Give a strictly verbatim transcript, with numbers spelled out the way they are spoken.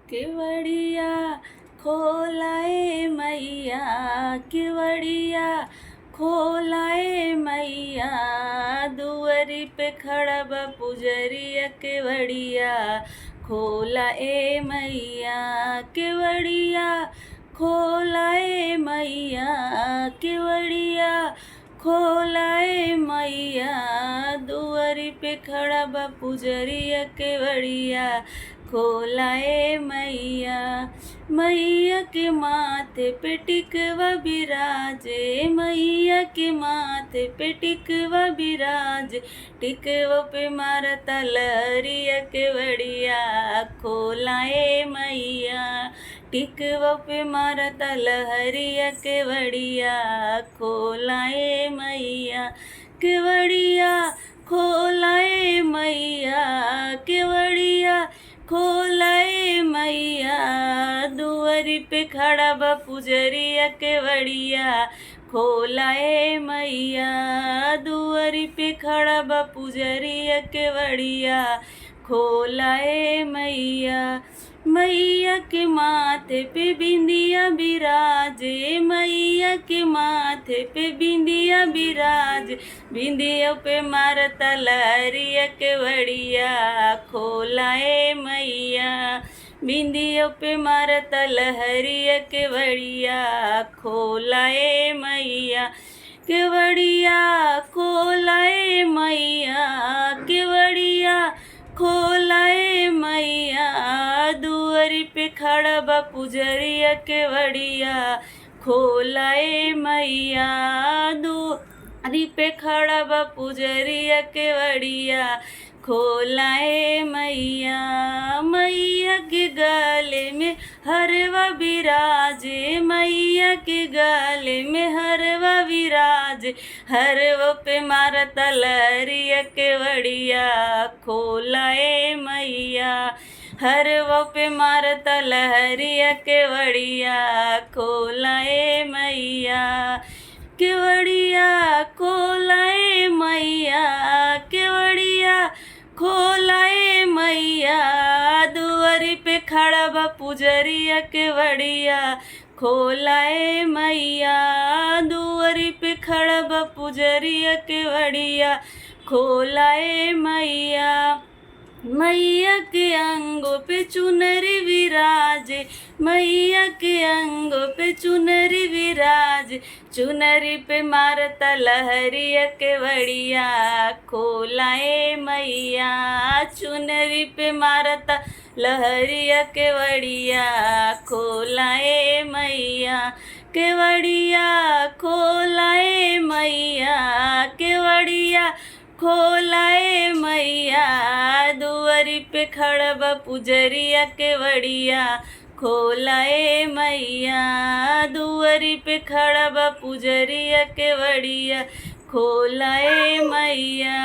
केवड़िया खोला ए मैया, केवड़िया खोला ए मैया, दुअरी पे खड़ा बा पुजरिया। केवड़िया खोला ए मैया, केवड़िया खोला ए मैया, केवड़िया खोला ए मैया, दुअरी पे खड़ा बा पुजरिया। केवड़िया खोला ए मैया। मैया के माथे पे टिकवा बिराजे, मैया के माथे पे टिकवा बिराजे, टिकवा पे मारता लहरिया। केवड़िया खोला ए मैया, टिकवा पे मारता लहरिया। केवड़िया खोला ए मैया, केवड़िया खोला ए मैया, केवड़िया खोला ए मैया, दुअरी पे खड़ा बा पुजरिया। केवड़िया खोला ए मैया, दुअरी पे खड़ा बा पुजरिया। केवड़िया खोला ए मैया। मैया के माथे पे बिंदिया बिराजे, मैया के माथे पे बिंदिया बिराजे, बिंदिया पे मारता लहरिया। केवड़िया खोला ए मैया, बिंदिया पे मारता लहरिया। केवड़िया खोला ए मैया, केवड़िया खोला ए मैया, केवड़िया खोला ए मैया, दुअरी पे खड़ा बा पुजरिया। केवड़िया खोला ए मैया, दुअरी पे खड़ा बा पुजरिया। केवड़िया खोला ए मैया। मैया के गले में हरवा बिराजे, मैया के गले में हरवा बिराजे, हरवा पे मारता लहरिया। केवड़िया खोला ए मैया, हरवा पे मारता लहरिया। केवड़िया खोला ए मैया, केवड़िया खोला ए मैया, केवड़िया खोला ए मैया, दुअरी पे खड़ा बा पुजरिया। केवड़िया खोला ए मैया, दुअरी पे खड़ा बा पुजरिया। केवड़िया खोला ए मैया। मैया के अंगों पे चुनरी विराजे, मैया के अंगों पे चुनरी विराजे, चुनरी पे मारता लहरिया। केवड़िया खोला ए मैया, चुनरी पे मारता लहरिया। केवड़िया खोला ए मैया, केवड़िया खोला ए मैया, केवड़िया खोला ए मैया, दुअरी पे खड़ा बा पुजरिया। केवड़िया खोला ए मैया, दुअरी पे खड़ा बा पुजरिया। केवड़िया खोला ए मैया।